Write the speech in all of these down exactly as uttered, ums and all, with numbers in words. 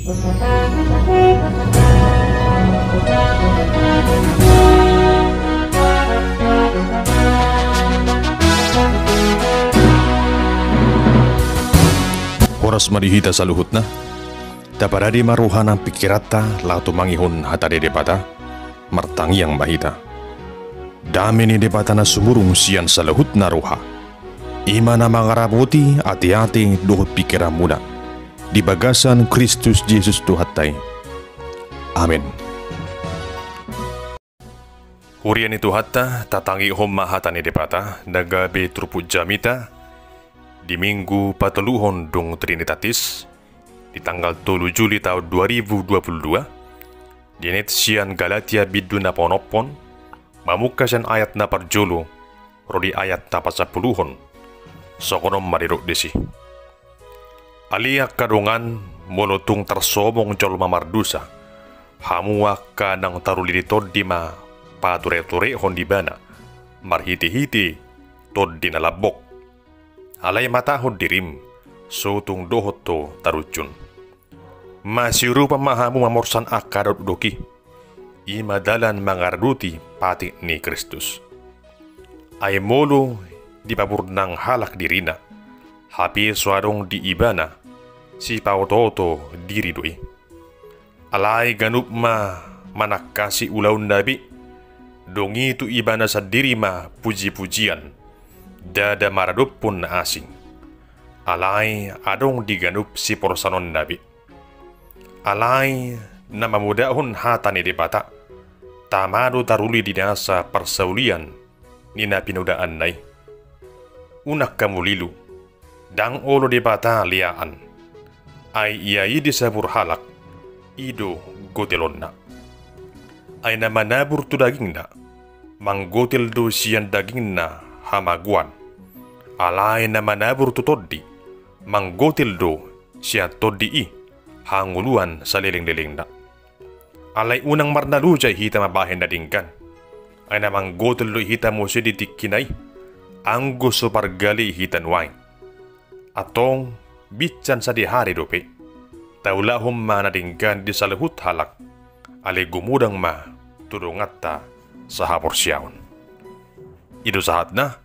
Horas ma di hita saluhutna. Taparade ma roha nang pingkiranta laho tumangihon hata ni Debata. Martangiang ma hita. Dame ni Debata na sumurung sian saluhutna roha, i ma na mangaramoti ateate dohot pingkiranmuna di bagasan Kristus Jesus Tuhanta i. Amen. Huria ni Tuhanta, tatangihon ma hata ni Debata na gabe turpuk jamita di Minggu patoluhon dung Trinitatis, di tanggal tolu Juli taon dua ribu dua puluh dua, dienet sian Galatia bindu na paonomhon, mamungka sian ayat na parjolo ro di ayat na pasampuluhon. Songon on ma didok disi. Ale angka dongan, molo tung tarsomong jolma mardosa, hamu angka naung taruli di Tondi ma patureturehon ibana marhitehite Tondi na lambok. Alai matahon dirim, so tung dohot do tarunjun. Masiurupan ma hamu mamorsan angka na dokdok i, i ma dalan mangaradoti patik ni Kristus. Ai molo dipaburnang halak dirina, hape so adong di ibana, sipaotooto diri do i. Alai ganup ma manangkasi ulaonna be, dung i tu ibana sandiri ma pujipujian, ndada maradophon na asing. Alai adong di ganup siporsanonna be. Alai na mamodahon hata ni Debata, tama do taruli di nasa parsaulian ni na pinodaanna i. Unang hamu lilu, ndang olo Debata leaan. Ai ia i disabur halak, i do gotelonna. Ai na manabur tu dagingna, manggotel do sian dagingna hamagoan. Alai na manabur tu Tondi, manggotel do sian Tondi i hangoluan salelenglelengna. Alai unang marnalojai hita mambahen na denggan. Ai na manggotel do hita muse di tingkina i, anggo so pargale hita nuaeng. Antong, binsan sadihari dope, taulahon ma na denggan di saluhut halak, ale gumodang ma tu donganta sahaporseaon. I do sahatna,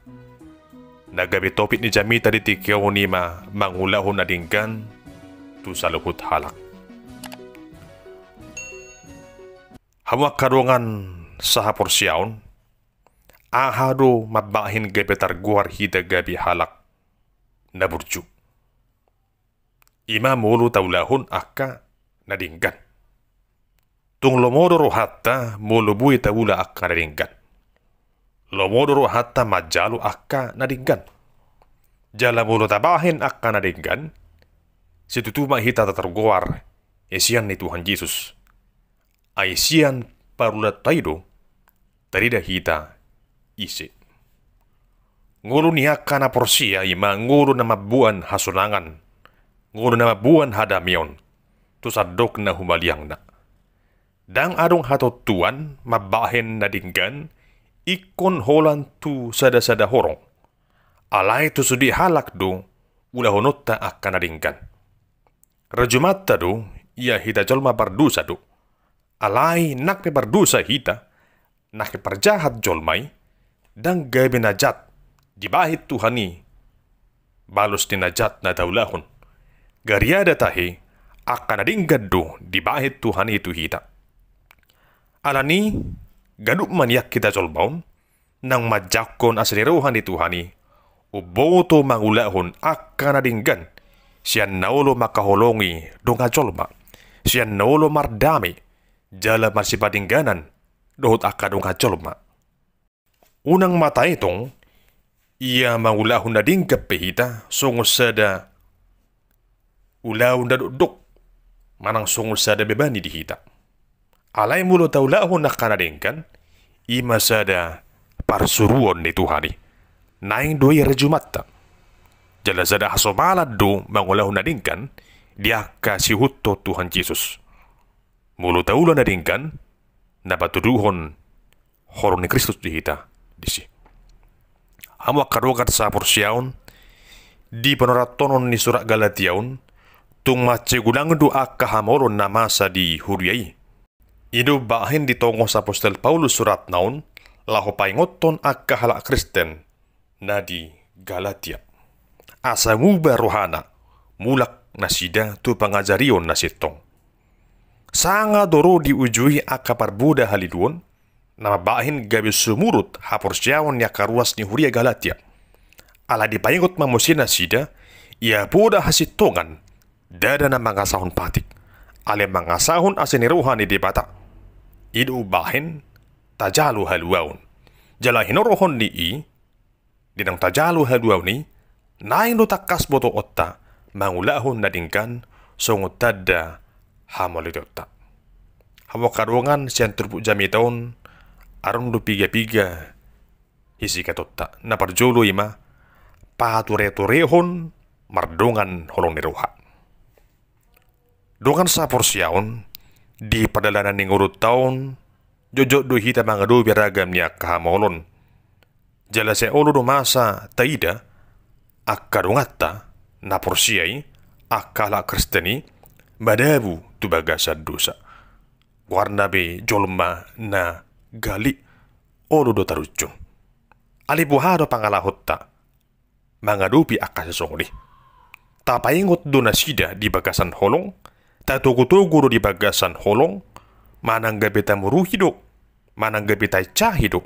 na gabe topik ni jamita di tingki on i ma mangulahon na denggan tu saluhut halak. Hamu angka dongan sahaporseaon, aha do mambahen gabe targoar hita gabe halak na burju? I ma molo taulahon angka na denggan. Tung lomo do rohanta molo boi taula angka na denggan. Lomo do rohanta manjalo angka na denggan. Jala molo tabahen angka na denggan, situtu ma hita targoar sian ni Tuhan Jesus. Ai sian parulanta i do tarida hita ise. Ngolu ni angka na porsea i ma ngolu na mamboan hasonangan, ngolu na mamboan hadameon tu sandok na humaliangna. Ndang adong hatontuan mambahen na denggan ingkon holan tu sadasada horong. Alai tu sude halak do ulahononta angka na denggan. Rajumanta do ia hita jolma pardosa do. Alai nang pe pardosa hita, nang pe parjahat jolma i, ndang gabe na jat dibahen Tuhan i balos ni na jat na taulahon. Gariada tahe angka na denggan do dibahen Tuhan i tu hita. Alani, ganup ma nian hita jolma on, naung manjangkon asi ni roha ni Tuhan i, umboto mangulahon angka na denggan, sian na olo mangkaholongi dongan jolma, sian na olo mardame jala marsipadengganan dohot angka dongan jolma. Unang ma taetong, ia mangulahon na denggan pe hita songon sada ulaon na dokdok, manang songon sada beban i di hita. Alai molo taulahon angka na denggan, i ma sada parsuruon ni Tuhan i. Naeng do i rajumanta. Jala sada hasomalan do mangulahon na denggan di angka siihuthon Tuhan Jesus. Molo taula na denggan, na patuduhon holong ni Kristus di hita disi. Hamu angka dongan sahaporseaon, di panorathonon ni surat Galatia on, Tung mansai godang do angka hamaolon na masa di huria i. I do umbahen ditongos apostel Paulus suratna on laho paingothon angka halak Kristen na di Galatia, asa muba rohana, mulak nasida tu pangajarion na sintong. Sanga do ro di uju i angka parboda haliluon, na mambahen gabe sumurut haporseaon ni angka ruas ni huria Galatia. Ala dipaingot ma muse nasida, ia poda hasintongan, ndada na mangasahon patik, alai mangasahon asi ni roha ni Debata. I do umbahen tajalo haluaon. Jala hinorhon ni i, di naung tajalo haluaon i, naeng do tangkas botoonta mangulahon na denggan songon tanda hamauliateonta. Hamu angka dongan, sian turpuk jamita on adong do piga-piga hisikatonta. Na parjolo i ma patureturehon mardongan holong ni roha. Dongan saporseaon, di pardalanan ni ngolunta on, jotjot do hita mangadopi ragam ni angka hamaolon. Jala sai olo do masa taida angka donganta na porsea i, angka halak Kristen i, madabu tu bagasan dosa. Goarna pe jolma na galik, olo do tarunjun. Alai boha do pangalahonta mangadopi angka sisongon i? Tapaingot do nasida di bagasan holong, tatogutogu do di bagasan holong, manang gabe tamuruhi do, manang gabe tainsahi do,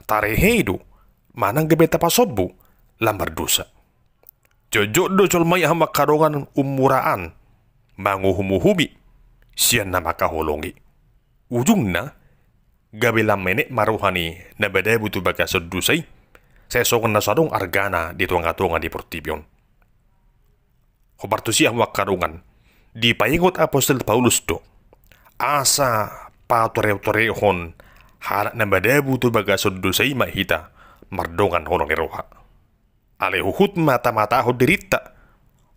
tarehei do, manang gabe tapasombu lam mardosa. Jotjot do jolma i, hamu angka dongan, ummuraan manguhumuhumi sian na mangkaholongi. Ujungna, gabe lam menek ma roha ni na madabu tu bagasan dosa i, sai songon na so adong argana di tongatonga ni portibi on. Hombar tusi, hamu angka dongan, dipaingot apostel Paulus do, asa patureturehon halak na madabu tu bagasan dosa i ma hita mardongan holong ni roha. Alai huhut ma tamatahon dirinta,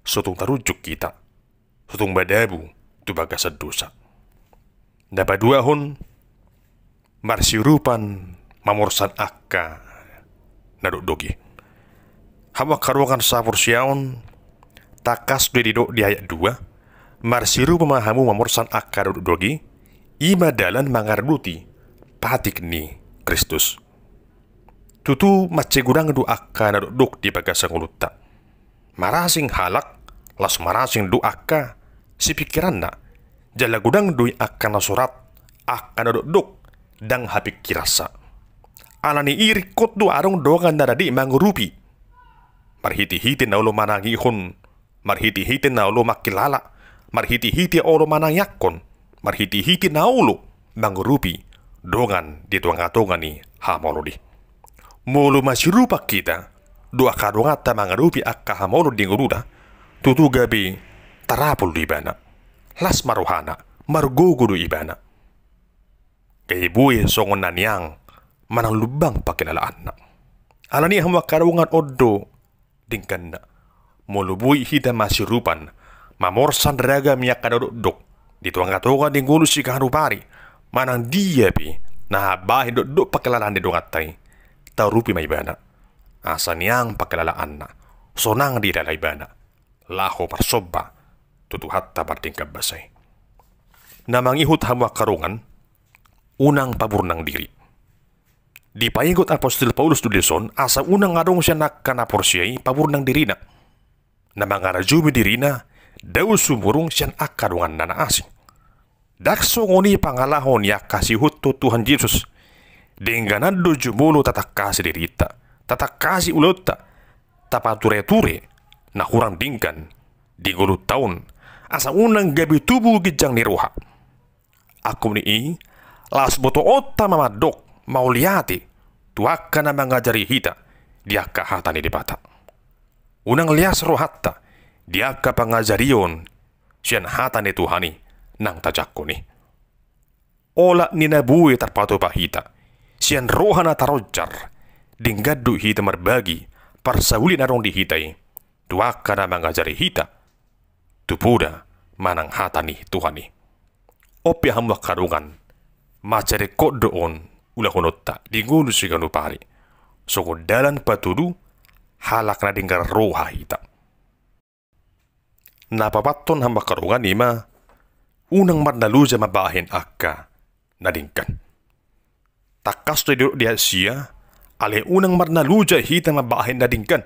so tung tarunjun hita, so tung madabu tu bagasan dosa. Na paduahon, marsiurupan mamorsan angka na dokdok i. Hamu angka dongan saporseaon, tangkas do didok di ayat dua, marsiurupan ma hamu mamorsan angka na dokdok i, i ma dalan mangaradoti patik ni Kristus. Tutu mansai godang do angka na dokdok di bagasan ngolunta. Marasing halak, laos marasing do angka sipingkiranna. Jala godang do i angka na sorat, angka na dokdok, ndang hapingkiransa. Alani i ringkot do adong dongan na dadi mangurupi. Marhitehite na olo manangihon, marhitehite na olo mangkilala, marhitehite olo manangiangkon, marhitehite na olo mangurupi dongan di tongatonga ni hamaolon i. Molo masiurupan hita dohot angka donganta mangadopi angka hamaolon di ngoluna, tutu gabe tarapul do ibana. Las ma rohana, margogo do ibana. Gabe boi songon na niang manang lumbang pangkilalaanna. Alani i, hamu angka dongan, on do dengganna. Molo boi hita masiurupan mamorsan ragam ni angka na dokdok di tongatonga ni ngolu siganup ari, manang dia pe na bahen dokdok pangkilalaan ni donganta i, taurupi ma ibana. Asa niang pangkilalaanna, sonang dihilala ibana, laho marsomba tu Tuhanta mardenggan basa i. Na mangihut, hamu angka dongan, unang paburnang diri. Dipaingot apostel Paulus do dison asa unang adong sian angka na porsea i paburnang dirina, na mangarajumi dirina dao sumurung sian angka donganna na asing. Ndang songon i pangalaho ni angka sihuthon Tuhan Jesus. Dengganan do jumolo tatangkasi dirinta, tatangkasi ulaonta, tapatureture na hurang denggan di ngolunta on, asa unang gabe tubu ginjang ni roha. Angkup ni i, laos botoonta ma mandok mauliate tu angka na mangajari hita di angka hata ni Debata. Unang leas rohanta di angka pangajarion sian hata ni Tuhan i naung tajangkon i. Olat ni na boi tarpatupa hita sian roha na taronjar, denggan do hita marbagi parsaulian na adong di hita i tu angka na mangajari hita tu poda manang hata ni Tuhan i. On pe, hamu angka dongan, mansai ringkot do on ulahononta di ngolu siganup ari songon dalan patudu halak na denggan roha hita. Na paopathon hamu angka dongan i ma, unang marnaloja mambahen angka na denggan. Tangkas do didok di Asia, alai unang marnaloja hita mambahen na denggan.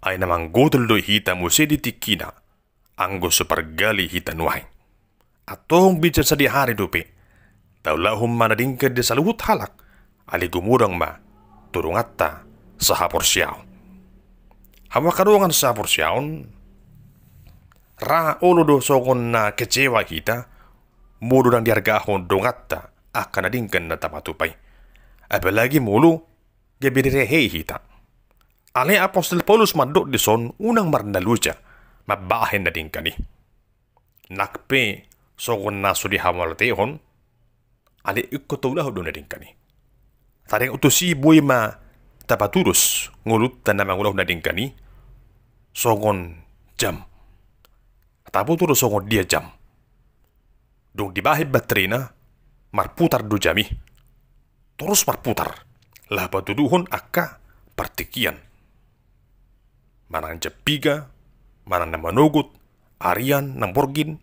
Ai na manggotol do hita muse di tingkina, anggo so pargali hita nuaeng. Antong binsan sadihari dope, taulahon ma na denggan di saluhut halak, alai gumodang ma tu donganta sahaporseaon. Hamu angka dongan sahaporseaon, ra olo do songon na kecewa hita, molo ndang diargahon donganta angka na denggan na tapatupa i. Apalagi molo gabe direhei hita. Alai apostel Paulus mandok dison unang marnaloja mambahen na denggan i. Nang pe songon na so dihamauliatehon, alai ingkon taulahon do na denggan i. Taringot tusi boi ma tapatudos ngolunta na mangulahon na denggan i, songon jam. Taboto do songon dia jam. Dung dibahen baterena, marputar do jam i. Torus marputar, laho patuduhon angka partingkian. Manang jam piga, manang na manogot, arian, na borngin,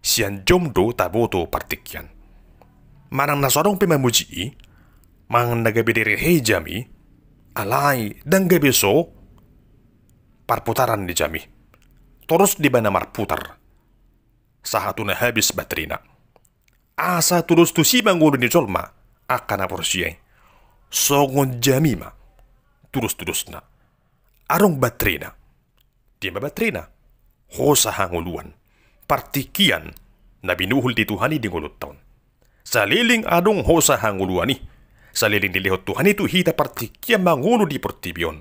sian jam do taboto partingkian. Manang na so adong pe mamuji i, manang na gabe direhei jam i, alai ndang gabe so parputaran ni jam i. Torus do ibana marputar sahat tu na habis baterena. Asa tudos tusi ma ngolu ni jolma angka na porsea i. Songon jam i ma tudos-tudosna. Adong baterena. Dia ma baterena? Hosa hangoluan, partingkian na binuhul ni Tuhan i di ngolunta on. Saleleng adong hosa hangoluan i, saleleng dilehon Tuhan i tu hita partingkian mangolu di portibi on,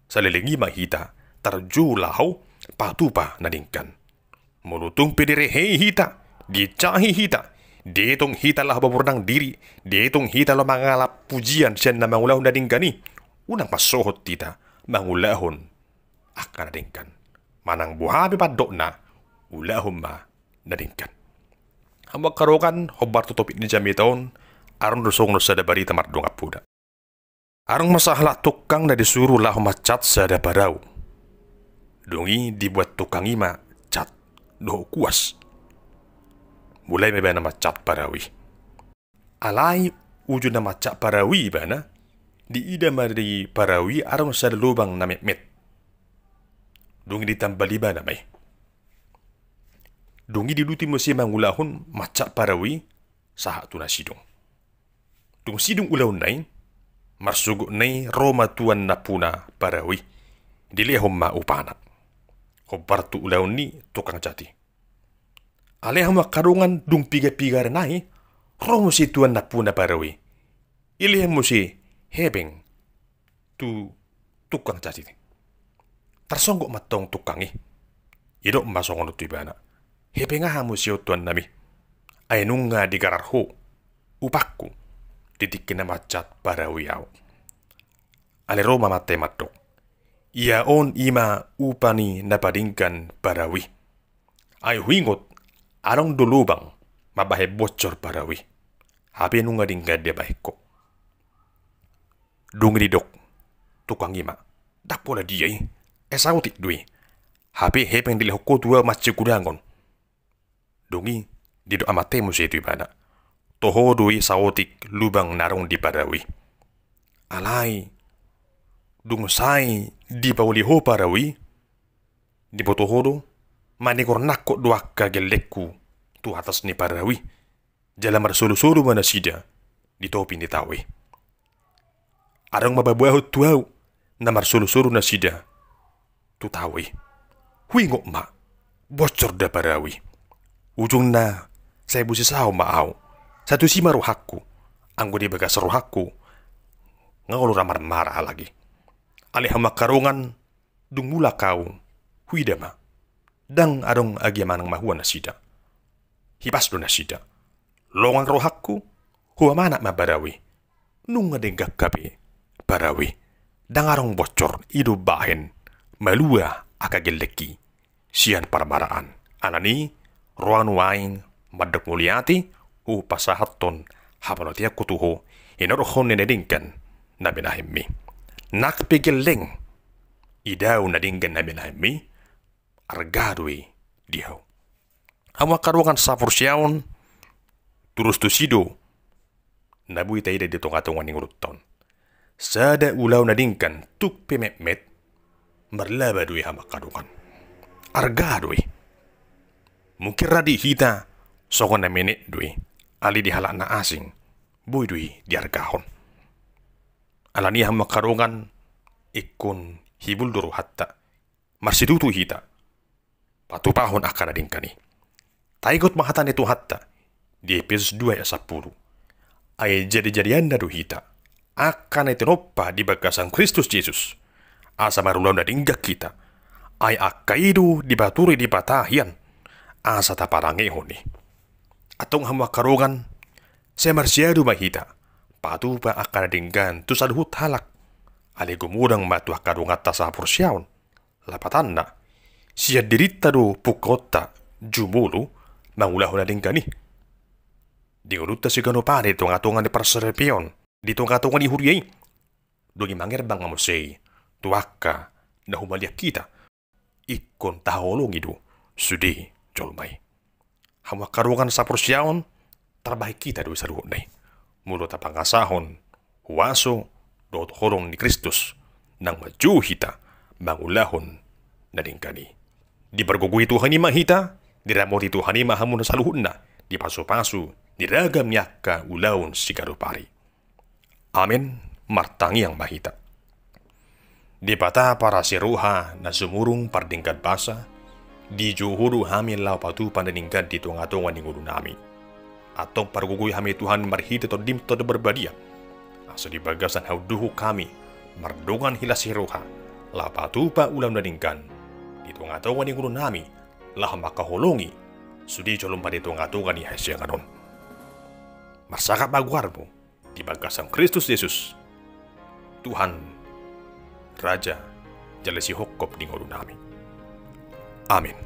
saleleng i ma hita tarjou laho patupa na denggan. Molo tung pe direhei hita, diencahi hita, dietong hita laho mamborngin diri, dietong hita laho mangalap pujian sian na mangulahon na denggan i, unang pansohot hita mangulahon angka na denggan. Manang boha pe pandokna, ulahon ma na denggan. Hamu angka dongan, hombar tu topik ni jamita on, adong do songon sada barita mardongan poda. Adong ma sahalak tukang na disuru laho manchat sada parau. Dung i dibuat tukang i ma cat dohot kuas. Mulai ma ibana manchat parau i. Alai uju na manchat parau i ibana, diida ma di parau i adong sada lobang na metmet. Dung i ditambal ibana ma i. Dung i diuduti muse mangulahon manchat parau i sahat tu na sidung. Dung sidung ulaonna i, marsogot na i ro ma tuan nampuna parau i, dilehon ma upana. Hombar tu ulaon ni tukang cat i. Alai hamu angka dongan, dung piga-piga ari nai, ro muse tuan nampuna parau i. Dilehon muse hepeng tu tukang cat i. Tarsonggot ma antong tukang i. Didok ma songon on tu ibana. Hepeng aha muse on tuan nami? Ai nunga digarar ho upangku di tingki na manchat parau i ahu. Alai ro ma amanta i mandok. Ia on i ma upa ni na padenggan parau i. Ai huingot, adong do lobang mambahen bocor parau i. Hape nunga denggan dibahen ho. Dung i didok tukang i ma. Ndang pola dia i. Ai saotik do i. Hape hepeng dilehon ho tu ahu mansai hudangon. Dung i didok amanta i muse tu ibana. Toho do i saotik lubang na adong di parau i. Alai dung sae dipauli ho parau i, diboto ho do, manigor nangkok do angka gellengku tu atas ni parau i. Jala marsolusolu ma nasida di topi ni tao i. Adong ma paboahon tu ahu na marsolusolu nasida tu tao i. Huingot ma, bocor da parau i. Ujungna sai busisaon ma ahu. Sai tusi ma rohangku. Anggo di bagas rohangku, nga olo ra marmara halak i. Alai hamu angka dongan, dung mulak ahu, huida ma, ndang adong agia manang mahua nasida. Hipas do nasida. Longang rohangku, huamanat ma parau i. Nunga denggan hape parau i. Ndang adong bocor i do umbahen malua angka gellengki sian parmaraan. Alani i, ro ahu nuaeng mandok mauliate hupasahathon hamuliateonku tu ho, hinorhon ni na denggan na binahenmi. Nang pe gelleng i dao na denggan na binahenmi, arga do i di hau. Hamu angka dongan saporseaon, tudos tusi do na boi taida di tonga-tonga ni ngolunta on. Sada ulaon na denggan tung pe metmet, marlaba do i hamu angka dongan. Arga do i. Mungkin ra di hita songon na menek do i, alai di halak na asing boi do i diargahon. Alani i hamu angka dongan, ingkon hibul do rohanta, marsitutu hita patupahon angka na denggan i. Taingot ma hata ni Tuhanta di Epesus dua ayat sampulu: Ai jadi-jadianna do hita, angka na tinompa di bagasan Kristus Jesus, asa marulaon na denggan hita. Ai angka i do dipature Debata hian, asa taparangehon i. Antong hamu angka dongan, sai marsiadu ma hita patupa angka na denggan tu saluhut halak. Alai gumodang ma tu angka donganta saporseaon. Lapatanna, sian dirinta do pungkaonta jumolo mangulahon na denggan i. Di ngolunta siganup ari, di tonga-tonga ni parsaripeon, di tonga-tonga ni huria i, dung i mangerbang ma muse i tu angka na humaliang hita. Ingkon tahaholongi do sude jolma i. Hamu angka dongan saporseaon, tarbahen hita do i saluhutna i, molo tapangasahon huaso dohot holong ni Kristus, nang manjou hita mangulahon na denggan i. Dipargogoi Tuhan i ma hita, diramoti Tuhan i ma hamu na saluhutna, dipasupasu di ragam ni angka ulaon siganup ari. Amen. Martangiang ma hita. Debata parasi roha na sumurung pardenggan basa, dijou Ho do hami laho patupa na denggan di tonga-tonga ni ngolunami. Antong pargogoi hami Tuhan marhite Tondim Tondi Parbadia, asa di bagasan haunduhon hami mardongan hilas ni roha laho patupa ulaon na denggan di tonga-tonga ni ngolunami, laho mangkaholongi sude jolma di tonga-tonga ni hasiangan on. Marsangap ma goarMu di bagasan Kristus Jesus, Tuhan, Raja, jala sihophop ni ngolunami. Amen.